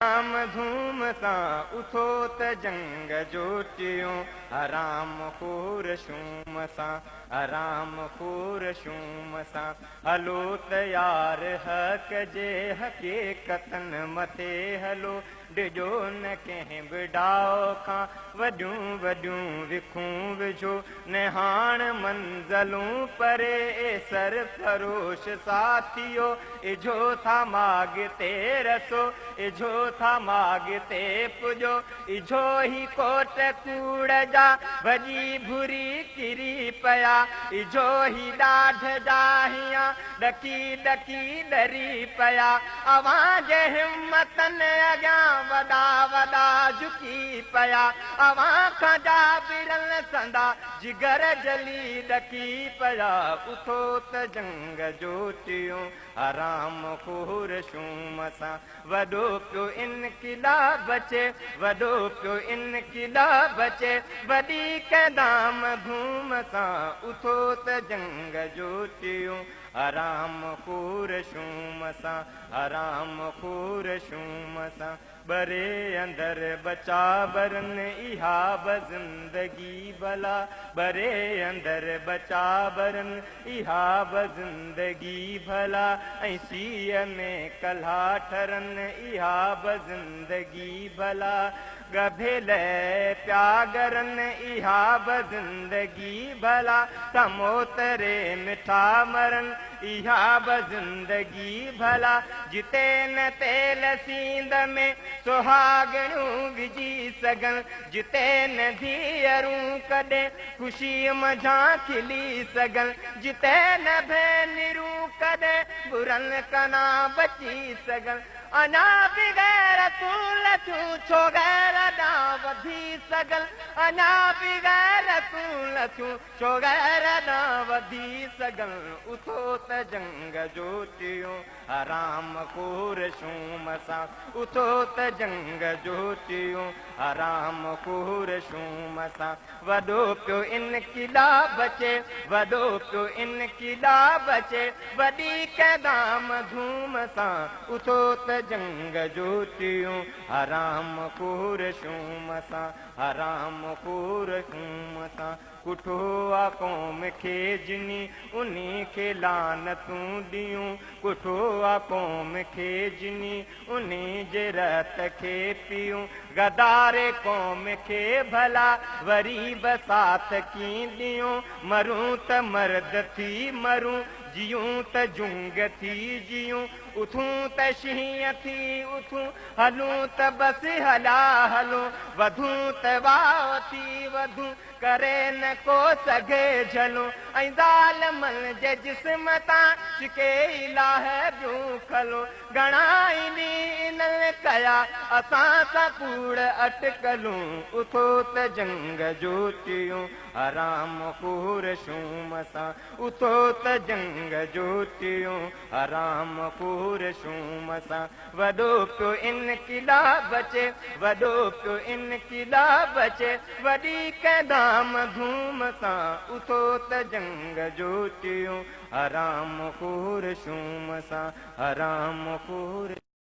ڌام ڌوم سان اٿو ته جنگ جوٽيون، حرام خور شوم سان، حرام خور شوم سان. هلو ته يار حق جي حقيقتن مٿي هلو، ڊڄو نه ڪنهن به ڊاءُ کان، وڏيون وڏيون وکون وجهو نهاڻ منزلون پري. سرفروش ساٿيو، اجهو ٿا ماڳ تي رسو، اجهو ٿا ماڳ تي پڄو. اجهو هي ڪوٽ ڪوڙ جا ڀڄي ڀري ڪري پيا، اجهو هي ڏاڍ جا هيان ڏڪي ڏڪي ڏري پيا. اوهان جي همتن اڳيان وڏا وڏا جهڪي پيا، اوهان کان جابرن سندا جگر جلي ڏڪي پيا. اٿو ته جنگ جوٽيون، حرام خور شوم سان. وڏو پيو انقلاب اچي، وڏو پيو انقلاب اچي، وڏي ڪنهن ڌام ڌوم سان. اٿو ته جنگ جوٽيون، حرام خور شوم سان، حرام خور شوم سان. ٻري اندر بچا برن اها به زندگي ڀلا، ٻري اندر بچا برن اها به زندگي ڀلا، ۽ سيءَ ۾ ڪلها ٺرن اها به زندگي ڀلا. ڳڀيل پيا ڳرن اها به زندگي ڀلا، ته موت ري مٺا مرن اها به زندگي ڀلا. جتي نه تيل سيند ۾ سهاڳڻيون وجهي سگهن، جتي نه ڌيئرون ڪڏهن خوشي منجهان کلي سگهن، جتي نه ڀينرون ڪڏهن برن ڪنا بچي سگهن، اڃا به غيرتون لٿيون ڇو غير ڏانهن وڌي سگهن، اڃا به غيرتون لٿيون ڇو غير ڏانهن وڌي سگهن. اٿو ته جنگ جوٽيون، حرام خور شوم سان. اٿو ته جنگ جوٽيون، حرام خور شوم سان. وڏو پيو انقلاب اچي، وڏو پيو انقلاب اچي، وڏي ڪنهن ڌام ڌوم سان. اٿو ته جنگ جوٽيون، حرام خور شوم سان، حرام خور شوم سان. ڪٺو آ قوم کي جني انهي کي لعنتون ڏيون، ڪٺو آ قوم کي جني انهي جي رت کي پيئون. غدار قوم کي ڀلا وري به ساٿ ڪيئن ڏيون، مرون ته مرد ٿي مرون، جيئون ته جنگ ٿي جيئون. اٿون ته شينهن ٿي اٿون، هلون ته بس هلا هلون، وڌون ته واءُ ٿي وڌون، ڪري نه ڪو سگهي جهلون. ۽ ظالمن جي جسم تان ڇڪي لاهه ٻيون کلون. گهڻا ئي ڏينهن انهن ڪيا اسان سان ڪوڙ اٽڪلون. اٿو ته جنگ جوٽيون، حرام خور شوم سان. اٿو ته جنگ جوٽيون، حرام خور شوم سان. وڏو پيو انقلاب اچي، وڏو پيو انقلاب اچي، وڏي ڪنهن ڌام ڌوم سان. اٿو ته جنگ جوٽيون، حرام خور شوم سان، حرام خور.